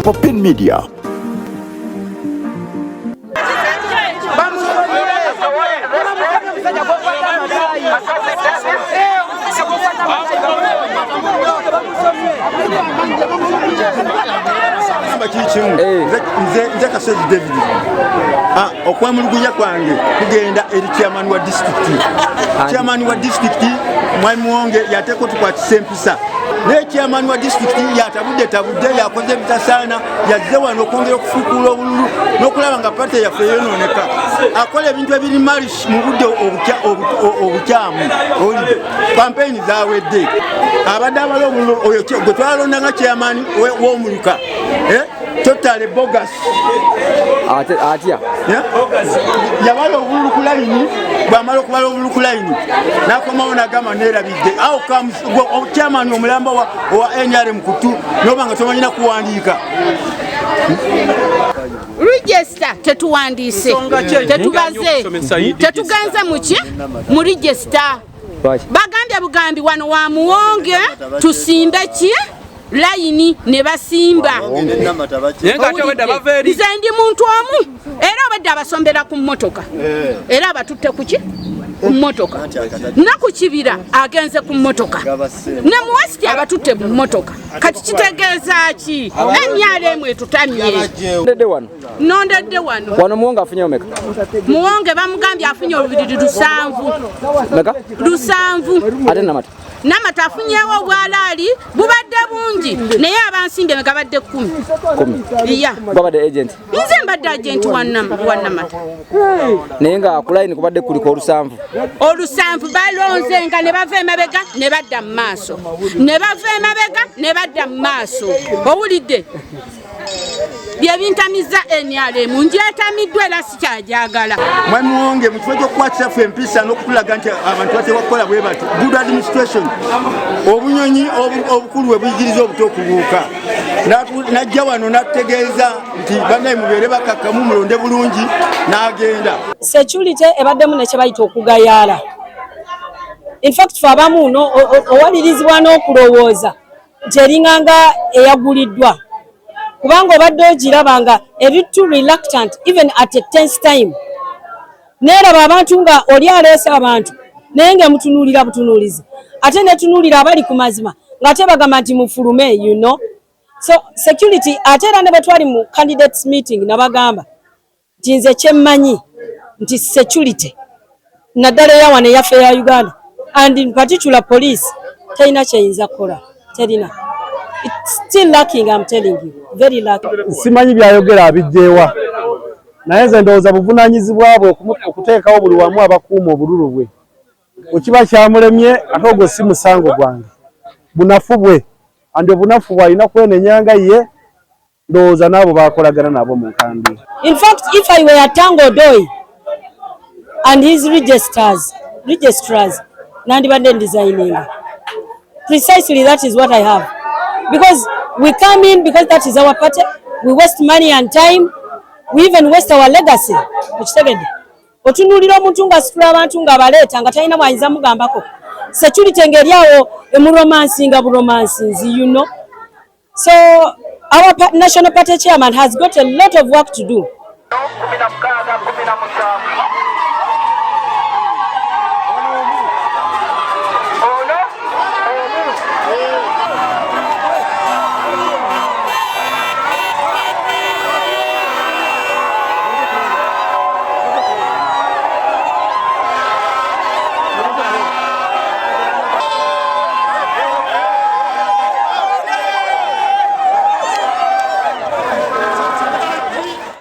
Popin Media. Kikimu Eh. nze Kasozi David. Ah, okwemulugunya kwange kugenda eri chairman wa district. Chairman wa district Mwami Muwonge yateeka otukwatisa empisa, naye chairman wa district yatabudde tabudde, yakoze ebitasaana. Yazze wano okwongera okufukuula obululu n'okulaba nga party yaffe yonooneka. Akola ebintu ebiri malish mu budde obukyamu. Owulidde, kampeyini zawedde, abadde abala obululu. Oyo gwe twalonda nga chairman w'omuluka, eh? Totally bogus. Atya? Yeah? Yabala obululu ku layini. Bwamala okubala obululu ku layini, nakomawo nagamba, "Nerabidde." Awo chairman omulamba owa NRM kutu noba nga tomanyina kuwandiika. Register tetuwandiise, tetubaze, tetugenze muki mu register. Lwaki? Bagambye bugambi wano wa Muwonge, tusimbe ki layini, ne basimba. Naye nga ate obwedda bava eri. Nze ndi muntu omu, era obadde abasombera ku mmotoka, era abatutte kuki ku mmotoka, ne ku kibira agenze ku mmotoka, ne mu West abatutte mu mmotoka. Kati kitegeeza ki? NRM etutamye. Ndedde wano. Nondedde wano. Wano Muwonge afunyewo meka? Muwonge bamugambye afunye olubiriri 7. Meka? 7. Ate Namata? Namata afunyewo obwalaali bubadde bungi, naye abansimbye gabadde 10. 10? Iya. Gwabadde agent? Nze mbadde agent wa Namata. Naye nga ku layini kubadde kuliko olusanvu? Olusanvu. Balonze nga ne bava emabega ne badda mu maaso, ne bava emabega ne badda mu maaso. Owulidde byebintamiza? NRM ngyetamiddwa era sikyajagala. Mwami Muwonge, mu kifo ky'okukwatisa ffe empisa n'okutulaga nti abantu bateekwa kukola bwe bati, good administration, obunyonyi obukulu bwe buyigiriza obuto okubuuka. Najja wano n'atutegeeza nti, "Bannaye, mubeere bakakkamu, mulonde bulungi," n'agenda. Security ebaddemu nekye bayita okugayaala. In fact, fe abamu owalirizibwa n'okulowooza nti eringanga eyaguliddwa, kubanga obadde ogiraba nga eri too reluctant even at a tense time. Neeraba abantu nga oli aleese abantu, naye nga emutunuulira butunuulizi, ate netunuulira abali ku mazima ng'ate bagamba nti mufulume. So security, ate era ne bwe twali mu candidates meeting, nabagamba nti nze kyemmanyi nti security, naddala eyawano eyaffe eya Uganda and in particular police, terina kyeyinza kukola, terina. It's still lacking, I'm telling you, very lacking. Simanyi byayogera abijjeewa, naye nze ndowooza buvunaanyizibwa bwe okuteekawo buli wamu abakuuma obululu bwe. Bwe kiba kyamulemye, ate ogwo si musango gwange, bunafu bwe, andi obunafu bw'alina kwenenyanga ye, ndowooza n'abo bakolagana nabo mu nkambi. In fact, if I were Tanga Odoi and his registrars, nandibadde designing. Precisely, that is what I have. Because we come in because that is our party, we waste money and time, we even waste our legacy. Okitegedde? Otunuulira omuntu ng'asitula abantu ng'abaleeta nga talina bw'ayinza mugambako. Security ng'eri awo emuromansinga buromansinzi. So our national party chairman has got a lot of work to do.